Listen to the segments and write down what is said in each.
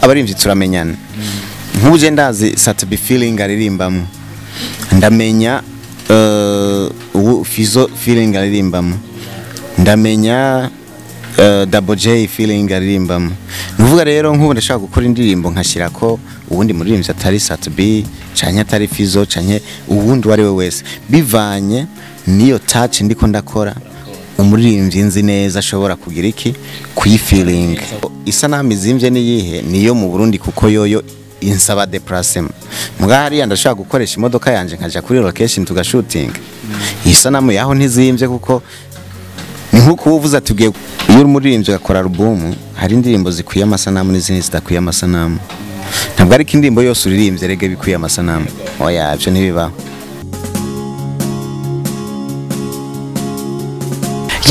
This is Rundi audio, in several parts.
Abarimvyi turamenyana. Nk'ubu je ndazi Sat-B feeling aririmbamo, ndamenya ubu Fizo feeling aririmbamo, ndamenya Double J feeling aririmbamo. Nuvuga rero nk'ubu ndashaka gukora indirimbo nkashirako uwundi muririmbyi atari Sat-B canke atari Fizo canke uwundi uwo ari we wese, bivanye niyo touch ndiko ndakora. Umuririmbyi nzi neza ashobora kugira iki kuyi feeling. Isanamu izimvye niyihe? Niyo mu Burundi, kuko yoyo insaba déplacement. Muga hariya ndashaka gukoresha imodoka yanje nkaja kuri location tuga shooting. Isanamu yaho ntizimvye, kuko ni nkuko uvuze ati ugiye, iyo uri umuririmbyi ugakora album, hari indirimbo zikwiye amasanamu n'izindi zidakwiye amasanamu. Ntabwo ariko indirimbo yose uririmbye rege bikwiye amasanamu, oya, ibyo ntibibaho.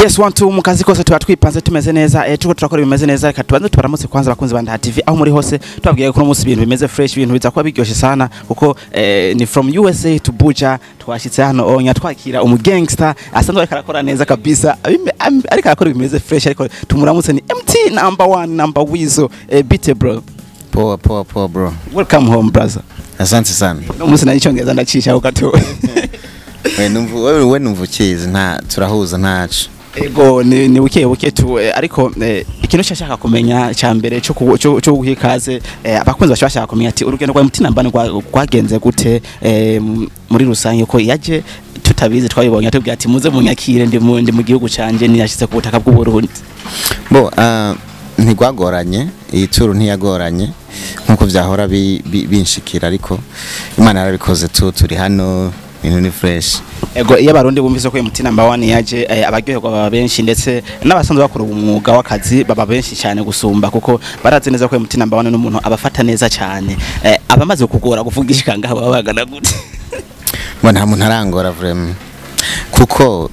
Yes, one two, mu kazi kose tuba twipanze, tumeze neza, turiko turakora bimeze neza. Reka tubanze tubaramutse kwanza abakunzi ba Ndaha TV aho muri hose, tubabwiye ko uno munsi ibintu bimeze fresh, ibintu biza kuba biryoshye sana, kuko ni from USA to Buja. Twashitse hano onya twakira umu gangster asanzwe ariko arakora neza kabisa, ariko arakora bimeze fresh. Ariko tumuramutse, ni MT number one, number wizo. Bite bro? Poa poa poa, bro. Welcome home, brother. Asante sana. No munsi nari icyongereza ndacisha ho gato. We numva wewe numva ukizi, nta turahuza ntaco. Ego, ni buke buke tu, ariko ikintu cyashaka kumenya cya mbere cyo guha ikaze, abakunzi bashaka kumenya ati urugendo rwa MT number rwagenze gute muri rusange, ko yaje tutabizi, twabibonye atubwira ati muze munyakire, ndi mu gihugu canje, niyashitse ku butaka bw'u Burundi. Bo ntigwagoranye, iyi turu ntiyagoranye nkuko vyahora binshikira, ariko Imana yarabikoze tu, turi hano, ibintu ni fresh. Ego, iyo abarundi bumvise ko MT number 1 yaje, abaryoherwa baba benshi, ndetse n'abasanzwe bakora umwuga w'akazi baba benshi cyane gusumba, kuko barazi neza ko MT number 1 n'umuntu abafata neza cyane. Abamaze kugora kuvugisha ngaha baba bagana gute? Bo nta muntu arangora vraiment, kuko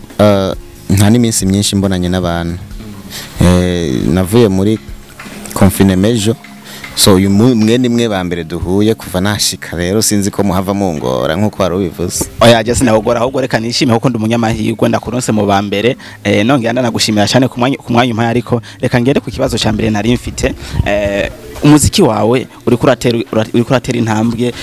nta n'iminsi myinshi mbonanye n'abantu. Navuye muri confinement ejo, so uyu mwe ni mwe ba mbere duhuye kuva nashika. Rero sinzi ko muhava mungora nkuko wari ubivuze. Oya, je sinabogora, ahubwo reka nishime kuko ndi umunyamahirwe ndakuronse mu ba mbere. Nongera ndanagushimira cyane ku mwanya umpaye, ariko reka ngere ku kibazo cya mbere nari mfite. Umuziki wawe uriko uratera intambwe,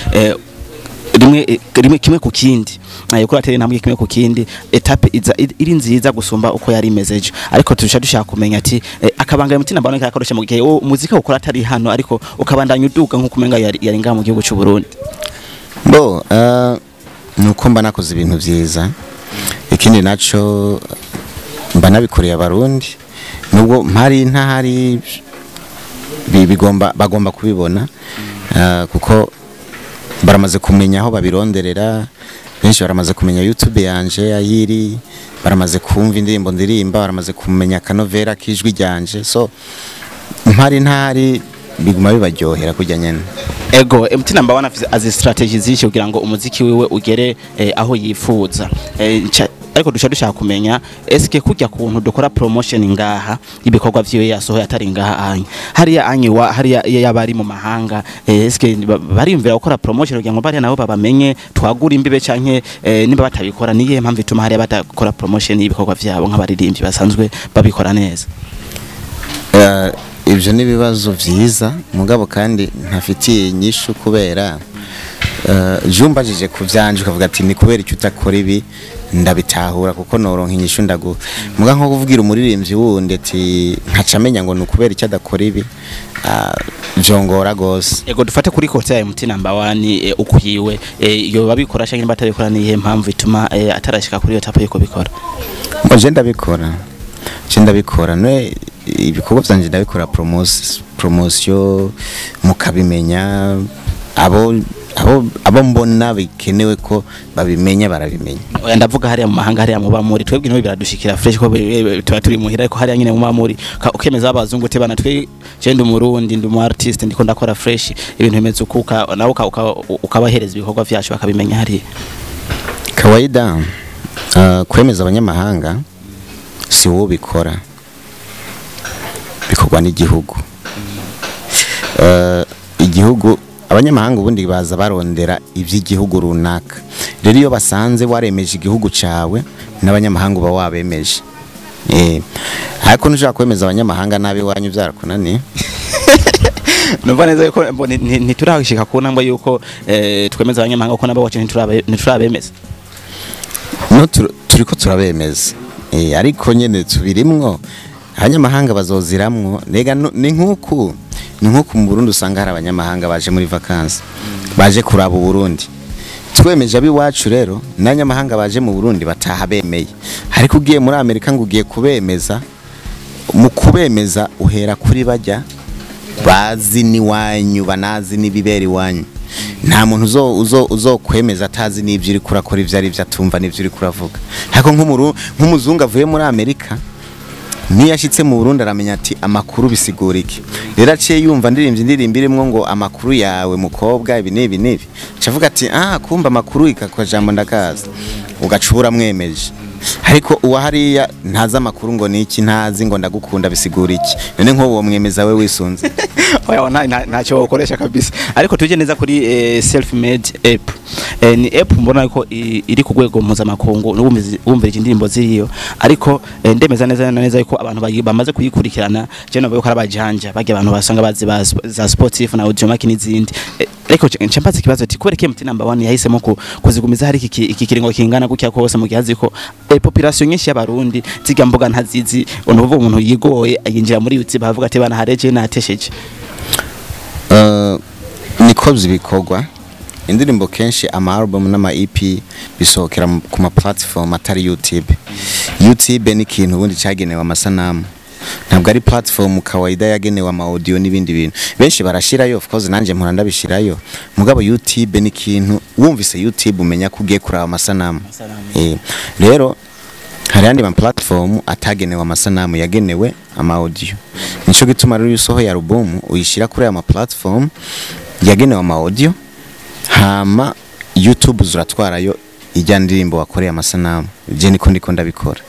rimwe rimwe kimwe ku kindi, uriko uratera intambwe kimwe ku kindi, étape iza iri nziza gusumba uko yari imeze ejo. Ariko turusha dushaka kumenya ati akabanga MT number karakoresha mu gihe uwo umuziki ukora atari hano, ariko ukabandanya uduga nkuko umenga yari ngaha mu gihugu cy'u Burundi. Bo nuko mba nakoze ibintu vyiza. Ikindi naco, mba nabikoreye abarundi, nubwo mpari ntahari, bigomba bagomba kubibona, kuko baramaze kumenya aho babironderera. Benshi baramaze kumenya YouTube yanje ayiri, baramaze kumva indirimbo ndirimba, baramaze kumenya akanovera k'ijwi ryanje. So mpari ntahari biguma bibaryohera kurya nyene. Ego, MT number 1 afise azi strategy zinshi kugira ngo umuziki wiwe ugere aho yifuza. Ariko dushaka dushaka kumenya eske kujya kuntu dukora promotion ngaha ibikorwa vyiwe yasohoye atari ngaha anye hariya anye wa hariya iyo yaba ari mu mahanga, eske bariyumvira gukora promotion kugira ngo bariya nabo babamenye, twagura imbibe, canke nimba batabikora niye mpamvu ituma hariya badakora promotion y'ibikorwa vyabo nk'abaririmbyi basanzwe babikora neza? Ibyo ni ibibazo vyiza, mugabo kandi ntafitiye inyishu, kubera jumbajije ku vyanje ukavuga ati ni kubera icyo utakora ibi, ndabitahura kuko noronka inyishu ndaguha. Muga nko kuvugira umuririmbyi wundi ati nkaca amenya ngo ni ukubera icyo adakora ibi, vyongora gose. Ego, dufate kuri côté ya MT number 1, ukwiwe, iyo babikora canke batabikora, nihe mpamvu ituma atarashika kuri iyo étape yuko bikora? Ngo je ndabikora nwe ibikorwa vyanje, ndabikora promotion mukabimenya. Abo mbona bikenewe ko babimenya barabimenya. Oya, ndavuga hariya mu mahanga, hariya muba muri. Twebwe niho biradushikira fresh ko tuba turi muhira, ariko hariya nyine muba muri ukemeza abazungu te bana twe je ndi umurundi, ndi umu artiste, ndiko ndakora fresh, ibintu bimeze ukuka, nawe ukabahereza ibikorwa vyacu bakabimenya hariya. Kawaida, kwemeza abanyamahanga si wowe ubikora, bikorwa n'igihugu. Igihugu, abanyamahanga ubundi baza barondera iby'igihugu runaka. Rero iyo basanze waremeje igihugu cawe, n'abanyamahanga uba wabemeje. Ariko ntushobora kwemeza abanyamahanga nabi iwanyu byarakunaniye. Numva neza yuko ntiturashika ku ntambwe yuko twemeza abanyamahanga ko nabo wacu ntiturabemeza. No, turiko turabemeza, ariko nyene tubirimwo, abanyamahanga bazoziramwo. Nega ni nkuku mu Burundi usanga hari abanyamahanga baje muri vacances, baje kuraba Burundi. Twemeje abiwacu rero, n'abanyamahanga baje mu Burundi bataha bemeye. Ariko ugiye muri Amerika ngo ugiye kubemeza, mu kubemeza uhera kuri bajya bazi n'iwanyu, banazi n'ibibera iwanyu. Nta muntu uzo uzokwemeza atazi n'ibyo uri kurakora ibyo ari byo, atumva n'ibyo uri kuravuga. Ariko nk'umuzungu avuye muri Amerika, niyo yashitse mu Burundi aramenya ati amakuru bisigura iki. Rero aciye yumva ndirimbye indirimbo irimwo ngo amakuru yawe mukobwa, ibi n'ibi n'ibi, acavuga ati: "Ah, kumva amakuru ikakwa jambo ndakaza." Ugacura mwemeje. Ariko uwa hariya ntazi amakuru ngo ni iki, ntazi ngo ndagukunda bisigura iki. None nk'uwo mwemeza we wisunze? Oya, ntacyo ukoresha kabisa. Ariko tuje neza kuri self made app. Ni app mbona ko iri ku rwego mpuzamakungu, wumvira indirimbo ziriyo. Ariko ndemeza neza na neza yuko abantu bamaze kuyikurikirana, je navuga ko ari abajanja bagiye, abantu basanga bazi za Spotify na Audiomack n'izindi. Ariko nca mbaza ikibazo ati kubera ko MT number 1 yahisemo kuzigumiza hari iki kiringo kingana gutya kose, mu gihe azi ko population nyinshi y'abarundi ziga mbuga ntazizi, unuvuga umuntu yigoye yinjira muri YouTube bavuga ati bana hareje natesheje? Niko bikorwa. Indirimbo kenshi, ama album n'ama EP bisohokera ku ma platform atari YouTube. YouTube ni ikintu ubundi cyagenewe amasanamu, ntabwo ari platform kawaida yagenewe ama audio n'ibindi bintu. Benshi barashirayo, of course nanje mpora ndabishirayo, mugabo YouTube ni ikintu wumvise YouTube umenya ko ugiye kuraba amasanamu. Rero hari andi ma platform atagenewe amasanamu, yagenewe ama audio. Nico gituma rero iyo usohoye album uyishira kuri aya ma platform yagenewe ama audio, hama YouTube zuratwarayo ijya ndirimbo wakoreye amasanamu. Je niko ndiko ndabikora.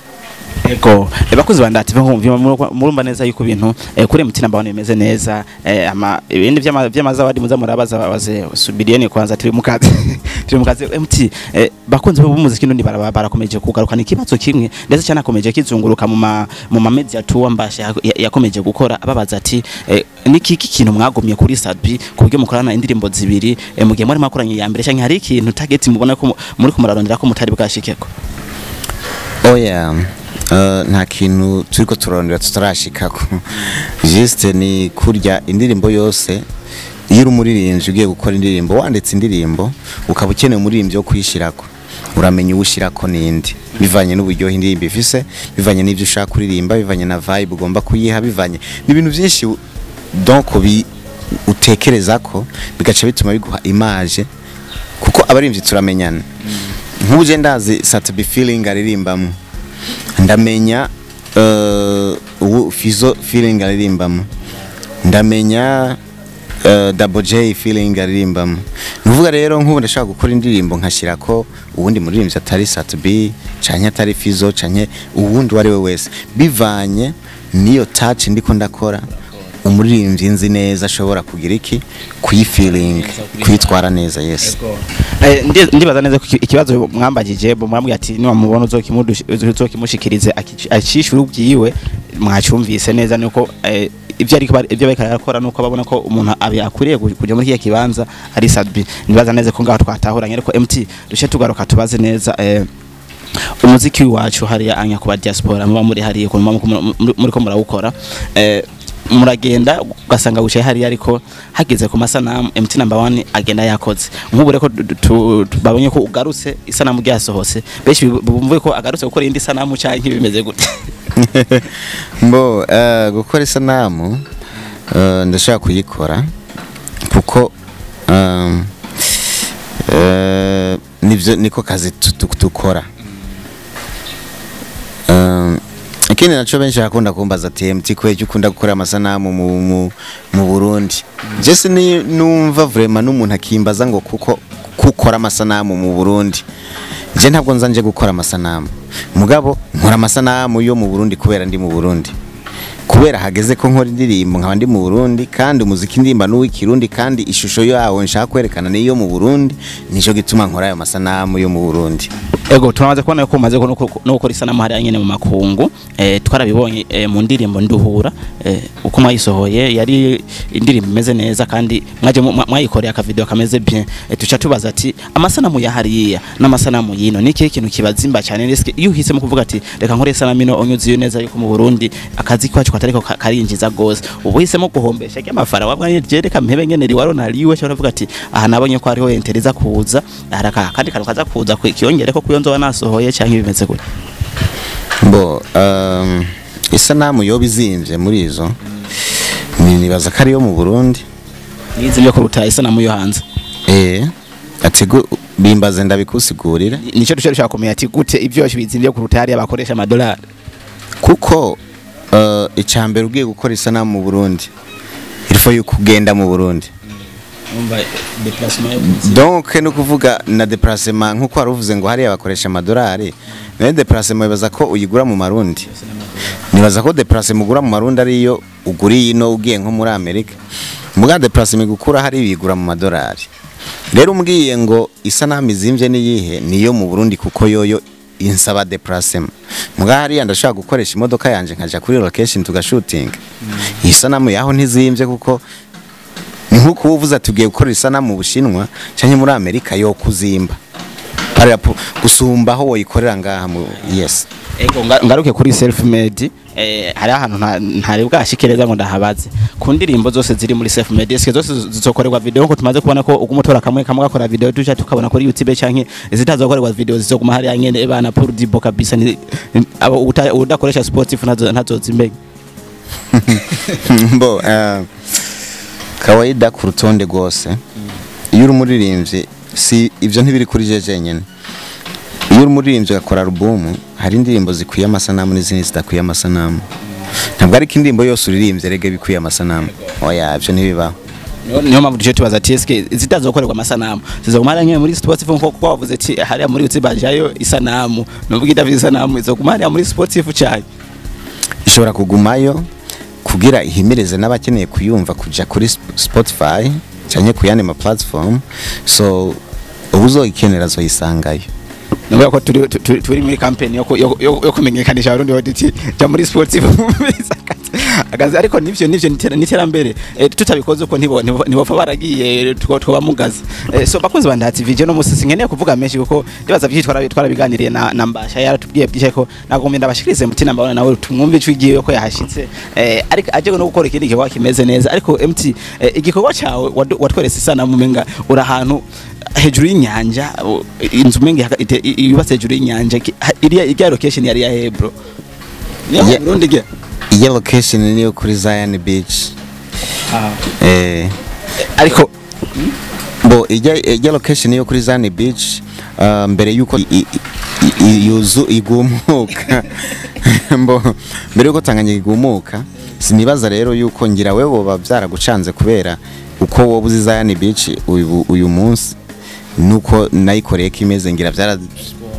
Ego, bakuzi bandati nkumva murumva neza yuko ibintu kuri MT number 1 bimeze neza. Ama ibindi vy'amazawadi muza murabaza, babaze subirieni kwanza, turi mukazi, turi mukazi. MT, bakunzi b'umuziki nundi barakomeje kugarukana ikibazo kimwe, ndetse cyanakomeje kizunguruka mu ma media tour mbasha yakomeje gukora, ababaza ati niki iki kintu mwagumye kuri Sat-B ku buryo mukorana indirimbo zibiri, mu gihe muri makoranye ya mbere, canke hari ikintu target mubona ko muri kumurarondera ko mutari bwashikeko? Oya, nta kintu turiko turarondera tutarashikako. Juste ni kurya indirimbo yose, iyo uri umuririmbyi ugiye gukora indirimbo, wanditse indirimbo ukaba ukeneye umuririmbyi wo kuyishirako, uramenya uwushirako nindi bivanye n'uburyohe indirimbo ifise, bivanye n'ibyo ushaka kuririmba, bivanye na vibe ugomba kuyiha, bivanye n'ibintu byinshi. Donc utekereza ko bigaca bituma biguha image, kuko abaririmbyi turamenyana. Nk'ubu je ndazi Sat-B feeling aririmbamo, ndamenya Fizo feeling aririmbamo, ndamenya Double J feeling aririmbamo. Nuvuga rero nk'ubu ndashaka gukora indirimbo nkashira ko uwundi muririmbyi atari Sat-B canke atari Fizo canke uwundi uwo ari we wese, bivanye niyo touch ndiko ndakora, umuririmbyi nzi neza ashobora kugira iki kuyi feeling, kuyitwara neza, yes. Ndibaza neza ko ikibazo mwambagije bo mwambwiye ati niwamubona uzokimushikirize acishure ubwiwe, mwacyumvise neza. Nuko ibyo ariko ibyo bariko arakora nuko babona ko umuntu abi akwiriye kuja muri kiya kibanza ari Sat-B. Nibaza neza ko ngaho twatahuranye. Ariko MT, dushe tugaruka tubaze neza umuziki wacu hariya anya kuba diaspora muba muri hariya, ukuntu muba muri ko murawukora, muragenda ugasanga wicaye hariya, ariko hageze ku masanamu MT number 1 agenda yakoze. Nk'ubu reko babonye ko ugarutse, isanamu ryasohotse, benshi bumvuye ko agarutse gukora indi sanamu canke bimeze gute? Mbo gukora isanamu, ndashaka kuyikora kuko nivyo niko kazi dukora. Ikindi naco, benshi bakunda kumbaza ati: "MT, kweli ukunda gukora amasanamu mu Burundi?" Je ni numva vraiment n'umuntu akimbaza ngo kuko kukora amasanamu mu Burundi, je ntabwo nza nje gukora amasanamu, mugabo nkora amasanamu yo mu Burundi kubera ndi mu Burundi. Kubera hageze ko nkora indirimbo nkaba ndi mu Burundi, kandi umuziki ndimba n'uw'ikirundi, kandi ishusho yawo nshaka kwerekana niyo mu Burundi, nico gituma nkora ayo masanamu yo mu Burundi. Ego, turamaze kubona ko umaze no gukora isanamu hariya nyene mu makungu. Twarabibonye mu ndirimbo Nduhura, uko mwayisohoye yari indirimbo imeze neza, kandi mwaje mwayikoreye akavideo kameze bien. Tuca tubaza ati amasanamu ya hariya n'amasanamu yino ni ikihe kintu kibazimba cyane? Risk iyo uhisemo kuvuga ati reka nkore isanamu ino, unyuze neza yuko mu Burundi akazi kwacu katariko karinjiza gose, ubu uhisemo guhombesha ry'amafara wabwa ni reka mpebe nyene riwaro nariwe, cyangwa uravuga ati aha nabonye ko hariho intereza kuza, haraka kandi kantu kaza kuza kiyongere ko kuyo nzoba nasohoye, cyangwa bimeze gute? Bo isanamu yoba izimvye muri izo nibaza ko ariyo mu Burundi nizimvye kuruta isanamu yo hanze. Ati bimbaze ndabikusigurira. Nico dushobora dushaka kumenya ati gute ivyo bizimvye kuruta hariya bakoresha amadolari? Kuko icambere ugiye gukora isanamu mu Burundi ilfo yuko ugenda mu Burundi. Umva déplacement yo Donc no kuvuga na déplacement, nkuko waruvuze ngo hariya bakoresha amadolari, nayo déplacement bibaza ko uyigura mu Marundi. Nibaza ko déplacement ugura mu Marundi ariyo uguriye ino ugiye nko muri Amerika. Muga déplacement gukura hari bigura mu madolari. Rero umbwiye ngo isanamu izimvye niyihe, niyo mu Burundi, kuko yoyo insaba déplacement. Muga hariya ndashaka gukoresha imodoka yanje nkaja kuri location tugashutinga. Isanamu yaho ntizimvye, kuko ni nkuko uvuze ati ugiye gukora isanamu mu Bushinwa canke muri Amerika yo kuzimba hariya gusumba aho woyikorera ngaha mu yes. Ego, ngaruke kuri self made. Hari ahantu ntari bwashikireza ngo ndahabaze ku ndirimbo zose ziri muri self made, eske zose zizokorerwa video nko tumaze kubona ko ugumutora kamwe kamwe gakora video tuca tukabona kuri YouTube, canke zitazokorerwa video zizoguma hariya nyene bana pour dibo kabisa, abo udakoresha Spotify ntazozimenya? Bo kawaida ku rutonde rwose, iyo uri umuririmbyi, si ibyo ntibiri kuri jeje nyene, iyo uri umuririmbyi ugakora album hari indirimbo zikwiye amasanamu n'izindi zidakwiye amasanamu. Ntabwo ariko indirimbo yose uririmbye rege bikwiye amasanamu, oya, ibyo ntibibaho. Niyo mpamvu tuje tubaza ati eske zitazokorerwa amasanamu zizoguma hariya nyene muri Spotify, nko kuko wavuze ati hariya muri YouTube bajayo isanamu, nuvuga idafite isanamu izoguma hariya muri Spotify cyane? Ishobora kugumayo kugira ihimirize n'abakeneye kuyumva kuja kuri Spotify canke ku yandi ma platform, so ubuzoyikenera azoyisangayo. Nuvuga ko turi muri campaign yo kumenyekanisha Abarundi bati ja muri Spotify akazi, ariko nivyo niterambere. Tutabikoze uko ntibopfa baragiye twoba mugaza. So bakunzi ba Ndaha TV, je no musi sinkeneye kuvuga menshi kuko ndibaza byinshi twarabiganiriye na Mbasha, yaratubwiye byinshi, ko nagomba ndabashikirize mutina mbabona nawe tumwumve ico igiye ko yahashitse, ariko aje no gukora ikindi gikorwa kimeze neza. Ariko MT, igikorwa cyawe watweretse isanamu menga uri ahantu hejuru y'inyanja, inzu menga yubatse hejuru y'inyanja, iriya location yari ya he, bro? Niyo mu Burundi ge? Iyo location niyo kuri Zion Beach. Ariko Bo ijya location niyo kuri Zion Beach, mbere yuko yuzu igumuka, mbo mbere yuko Tanganyika igumuka. Sinibaza rero yuko ngira wewe boba byaragucanze, kubera uko wowe uzi Zion Beach uyu munsi nuko nayikoreye ko imeze, ngira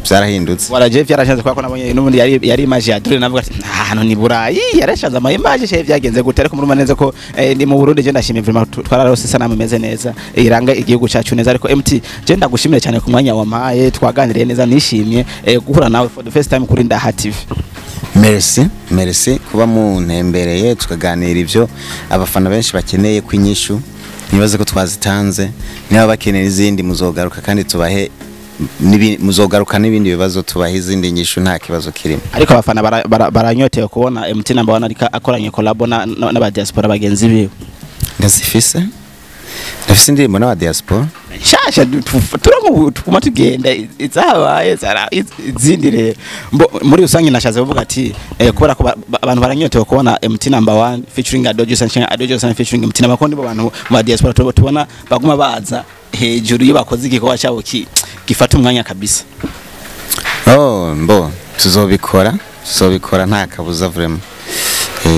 byarahindutse. Waraje byarashanze kubera ko nabonye n'ubundi yari image ya drone, navuga ati nta hantu ni Burayi, yarashanze ama image she byagenze gute? Ariko murumva neza ko ni mu Burundi. Je ndashimye vraiment, twararose isanamu imeze neza iranga igihugu cyacu neza. Ariko MT, je ndagushimire cyane ku mwanya wampaye, twaganiriye neza, nishimye guhura nawe for the first time kuri Ndaha TV. Merci, merci kuba muntembereye tukaganira ibyo abafana benshi bakeneye ku inyishu. Nibaze ko twazitanze, niba bakenera izindi muzogaruka kandi tubahe muzogaruka n'ibindi bibazo tubahe izindi nyishu, nta kibazo kirimo. Ariko abafana baranyotewe kubona MT number 1 ariko akoranye collab n'aba diaspora bagenzi biwe. Ndazifise, ndafise indirimbo n'aba diaspora. Nshasha turongo tuguma tugenda izabaye zara izindi rero. Muri rusange nashatse kuvuga ati kubera ko abantu baranyotewe kubona MT number 1 featuring Adojo Sunshine, Adojo Sunshine featuring MT number 1, nibo bantu mu diaspora tubona baguma baza hejuru iyo bakoze igikorwa cyabo gifata umwanya kabisa. Oh, mbo tuzobikora, tuzobikora nta kabuza vraiment.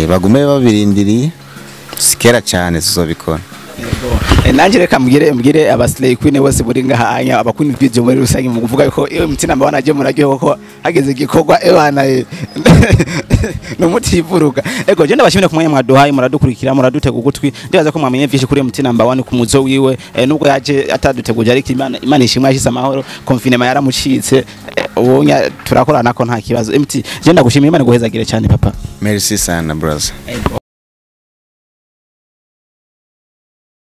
Bagume babirindiriye, sikera cyane tuzobikora. Nanje reka mbwire aba Slay Queen bose muri ngahanya, aba Queen video muri rusange, mu kuvuga ko iyo mutima mbona je muraryohewe ko hageze igikorwa ebana numutivuruga. Ego, je ndabashimire ku mwanya mwaduhaye, muradukurikira, muradutega ugutwi. Ndibaza ko mwamenye vyinshi kuri MT number 1 ku muzo wiwe, nubwo yaje ataduteguje, ariko Imana ishimwe yashyize amahoro, confinement yaramucitse, ubunya turakorana ko nta kibazo. MT, je ndagushimiye, Imana iguhezagire cyane, papa. Merci sana, brother. Ego.